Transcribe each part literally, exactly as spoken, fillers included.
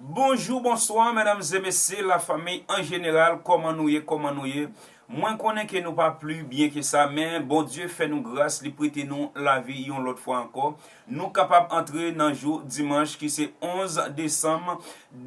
Bonjou, bonswa, medam e mesye, lafanmi an jeneral, kòman nou ye, kòman nou ye? Mwen konnen ke nou pa pli byen ke sa, men Bondye fè nou gras, li prete nou lavi yon lòt fwa ankò. Nou kapab antre nan jou dimanch ki se onz desanm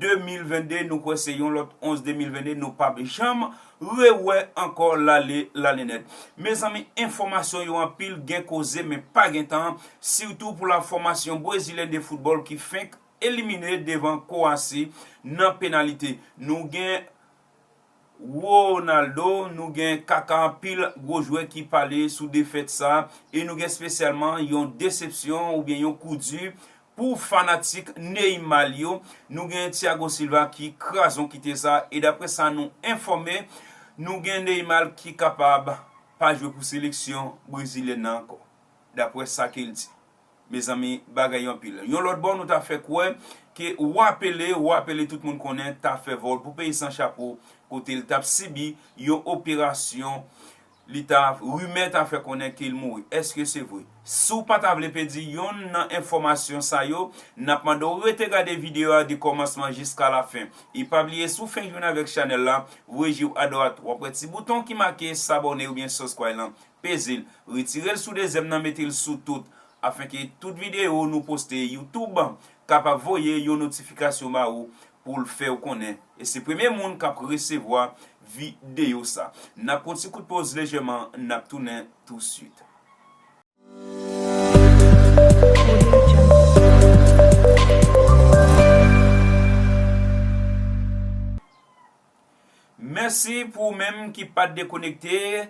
de mil vennde, nou kwè se yon lòt onz de mil vennde, nou p ap janm rewè ankò lale, lale nèt. Mezanmi, enfòmasyon yo anpil, gen koze, men pa gen tan, sitou pou la fòmasyon brezilyèn de foutbòl ki fenk elimine devan Kowasi nan penalite. Nou gen Ronaldo, nou gen Kaka, anpil gwo jwè ki pale sou defèt sa, e nou gen espesyalman yon desepsyon oubyen yon kou di pou fanatik Neymar yo. Nou gen Thiago Silva ki kraze yon kite sa, e daprè sa nou enfòme, nou gen Neymar ki kapab pa jwe pou seleksyon brezilyèn nan ankò, daprè sa ke l di. Mezanmi, bagay yo anpil. Yon lòt bò, nou ta fè kwè ke Wa Pele, Wa Pele tout moun konnen, ta fè vòl pou peyi san chapo, kote l t ap sibi yon operasyon, li ta, rimè ta fè konnen ke l mouri. Èske se vre? Si w pa ta vle pèdi yonn nan enfòmasyon sa yo, n ap mande w rete gade videyo a de kòmansman jiska lafen. E pa bliye, si w fenk jwenn avèk chanèl la, voye je w adwat, w ap wè ti bouton ki make sabòne oubyen subscribe lan. Peze l, retire l sou dezyèm nan, mete l sou tout, afenke tout videyo nou poste YouTube kapab voye yon notifikasyon ba ou pou l fè w konnen. E se premye moun k ap resevwa videyo sa. N ap pran ti kout poz lejèman, n ap tounen touswit. Mèsi pou ou menm ki pa t dekonekte.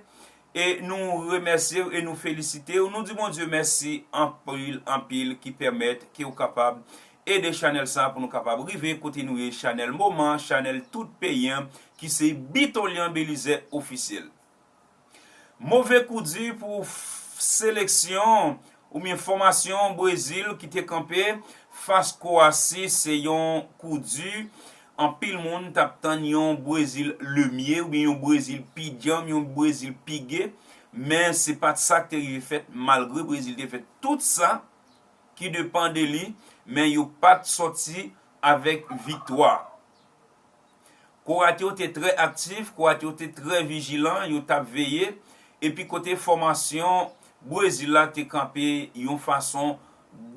E nou remèsye w e nou felisite w. Nou di Bondye mèsi anpil, anpil ki pèmèt ke w kapab ede chanèl sa pou nou kapab rive kote nou ye, chanèl moman, chanèl tout peyi an, ki se Bitolyan Belizaire Officiel. Move kou di pou f-, seleksyon oubyen fòmasyon Brezil ki te kanpe fas Kowasi, se yon kou di. Anpil moun t ap tann yon Brezil lemye oubyen yon Brezil pi djanm, yon Brezil pi ge, men se pa t sa k te rive fèt, malgre Brezil te fè tout sa ki depann de li, men yo pa t sòti avèk viktwa. Kowat yo te trè aktif, Kowat yo te trè vijilan, yo t ap veye, epi kote fòmasyon Brezil la te kanpe yon fason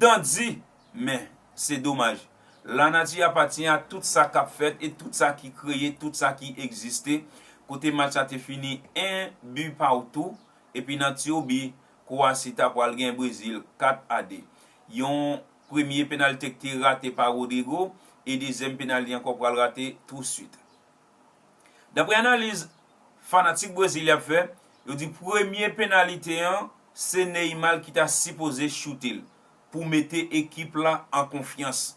dandi, men se domaj. Lanati apatyen a tout sa k ap fèt e tout sa ki kreye, tout sa ki egziste. Kote match la te fini en bi partou, epi nan ti obi, Kowasi ta pral gen Brezil kat a de. Yon premye penalti ki te rate pa Rodrygo e dezyèm penalti ankò pral rate touswit. Daprè analiz fanatik Brezil y ap fè, yo di premye penalite an, se Neymar ki ta sipoze choute l pou mete ekip la an konfyans.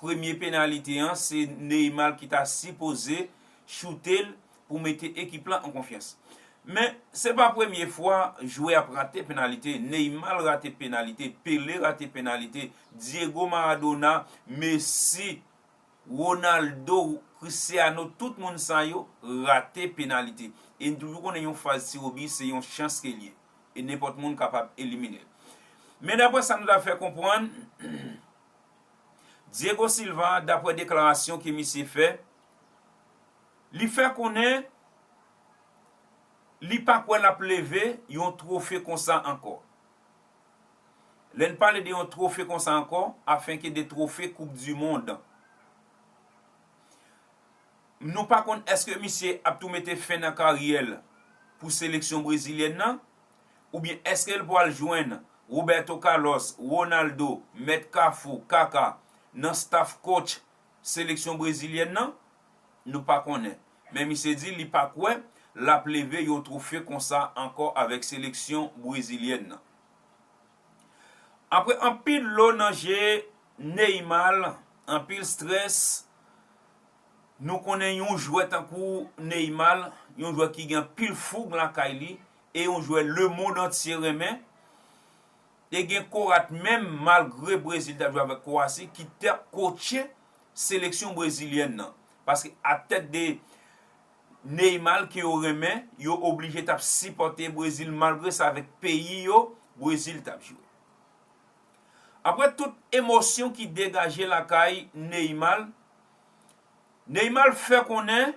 Premye penalite an, se Neymar ki ta sipoze choute l pou mete ekip la an konfyans. Men, se pa premye fwa jwè ap rate penalite. Neymar rate penalite, Pele rate penalite, Diego Maradona, Messi, Ronaldo, Cristiano, tout moun sa yo rate penalite. E n toujou konnen yon faz tiro bi se yon chans ke l ye. E nenpòt moun kapab elimine l. Men daprè sa nou ta fè konprann, Diego Silva, daprè deklarasyon ke misye fè, li fè konnen li pa kwè l ap leve yon twofe konsa ankò. Lè n pale de yon twofe konsa ankò, afenke de twofe Koup di Mond. Nou pa konn èske misye ap tou mete fen nan karyè l pou seleksyon brezilyèn nan, oubyen èske l pral jwenn Roberto Carlos, Ronaldo, Mèt Kafou, Kaka nan staff coach seleksyon brezilyèn nan? Nou pa konnen. Men misye di li pa kwè l ap leve yon twofe konsa ankò avèk seleksyon brezilyèn nan. Apre anpil dlo nan je Neymar, anpil strès, nou konnen yon jwè tankou Neymar, yon jwè ki gen anpil foug lakay li, e yon jwè lemonn antye renmen, e gen Korat menm, malgre Brezil t ap jwe avèk Kowasi, ki t ap kotche seleksyon brezilyèn nan. Paske atèt de Neymar ke yo renmen, yo oblije t ap sipòte Brezil, malgre sa avèk peyi yo, Brezil t ap jwe. Apre tout emosyon ki degaje lakay Neymar, Neymar fè konnen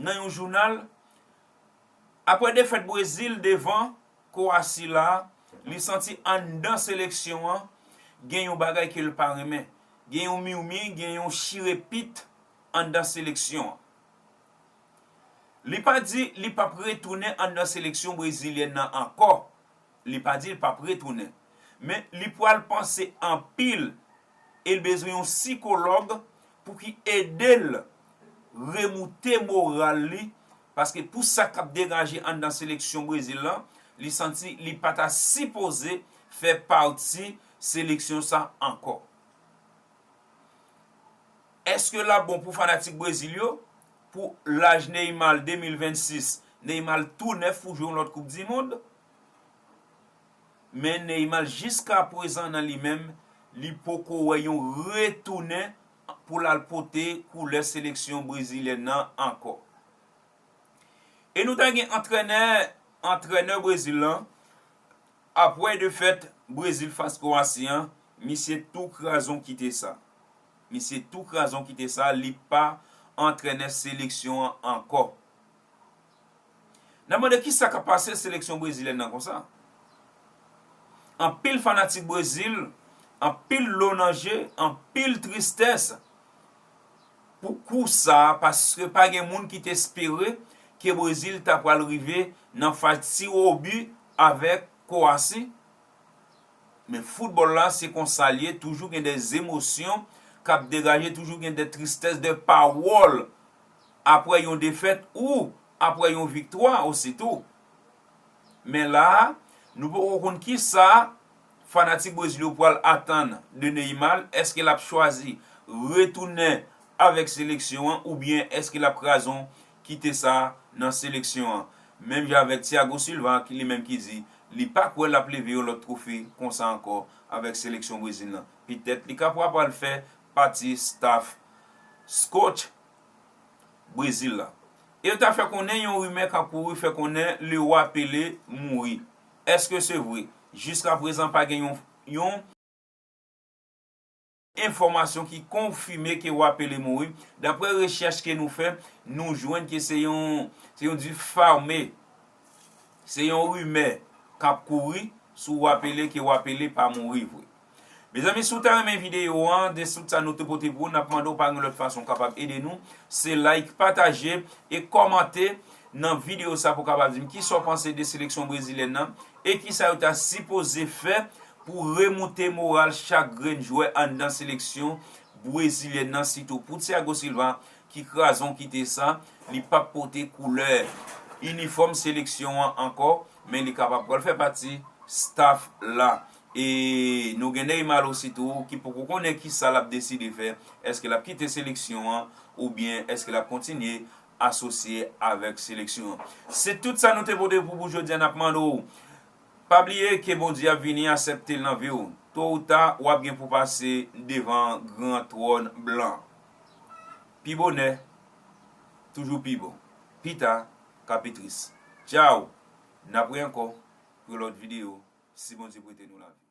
nan yon jounal, apre defèt Brezil devan Kowasi la, li santi anndan seleksyon an gen yon bagay ke l pa renmen. Gen yon mirmi, gen yon chire pit anndan seleksyon an. Li pa di li p ap retounen anndan seleksyon brezilyèn nan ankò. Li pa di li p ap retounen. Men li pral panse anpil e l bezwen yon sikològ pou ki ede l remoute moral li, paske pou sa k ap degaje anndan seleksyon Brezil lan, li santi li pa ta sipoze fè pati seleksyon sa ankò. Èske l ap bon pou fanatik Brezil yo? Pou laj Neymar de mil vennsis, Neymar tou nèf pou jwe yon lòt Koup di Mond. Men Neymar jiska prezan nan li menm, li poko wè yon retounen pou l al pote koulè seleksyon brezilyèn nan ankò. E nou ta gen antrènè, antrènè Brezil lan, apre defèt Brezil fas Kwasi an, misye tou krazon kite sa. Misye tou krazon kite sa, li pa antrènè seleksyon an ankò. N ap mande kisa k ap pase seleksyon brezilyèn nan konsa. Anpil fanatik Brezil, anpil lo nan je, anpil tristès pou kou sa a, paske pa gen moun ki te espere ke Brezil ta pral rive nan faz tiro o bi avèk Kowasi. Men foutbòl la, se konsa l ye, toujou gen de emosyon k ap degaje, toujou gen de tristès, de pawòl apre yon defèt ou apre yon viktwa osi tou. Men la a, nou poko konn kisa fanatik Brezil yo pral atann de Neymar. Èske l ap chwazi retounen avèk seleksyon an oubyen èske l ap krazon kite sa nan seleksyon an? Menm jan avèk Thiago Silva, ki li menm ki di li pa kwè l ap leve yon lòt twofe konsa ankò avèk seleksyon Brezil lan. Petèt li ka pral fè pati staff coach Brezil la. E yo ta fè konnen yon rimè k ap kouri fè konnen Lewa Pele mouri. Èske se vre? Jiska prezan pa gen yon, yon enfòmasyon ki konfime ke Wa Pele mouri. Daprè rechèch ke nou fè, nou jwenn ke se yon, se yon difame. Se yon rimè k ap kouri sou Wa Pele, ke Wa Pele pa mouri vre. Mezanmi, si w ta renmen videyo an, de tout sa nou te pote pou ou, n ap mande w pa gen lòt fason w kapab ede nou, se like, pataje e kòmante nan videyo sa pou w kapab di m kisa w panse de seleksyon brezilyèn nan e kisa yo ta sipoze fè pou remoute moral chak grenn jwè anndan seleksyon brezilyèn nan, sitou pou Thiago Silva ki krazon kite sa, li p ap pote koulè inifòm seleksyon an ankò, men li kapab pral fè pati staff la. E nou gen Neymar osi tou ki poko konnen kisa l ap deside fè, èske l ap kite seleksyon an oubyen èske l ap kontinye asosye avèk seleksyon an. Se tout sa nou te pote pou, pou jodi a, n ap mande w pa bliye ke Bondye ap vini aksepte l nan vi w. To ou ta, w ap gen pou pase devan gran twòn blan. Pi bonè, toujou pi bon. Pita, ka pi tris. Tchaw! N ap wè ankò pou lòt videyo, si Bondye prete nou lavi.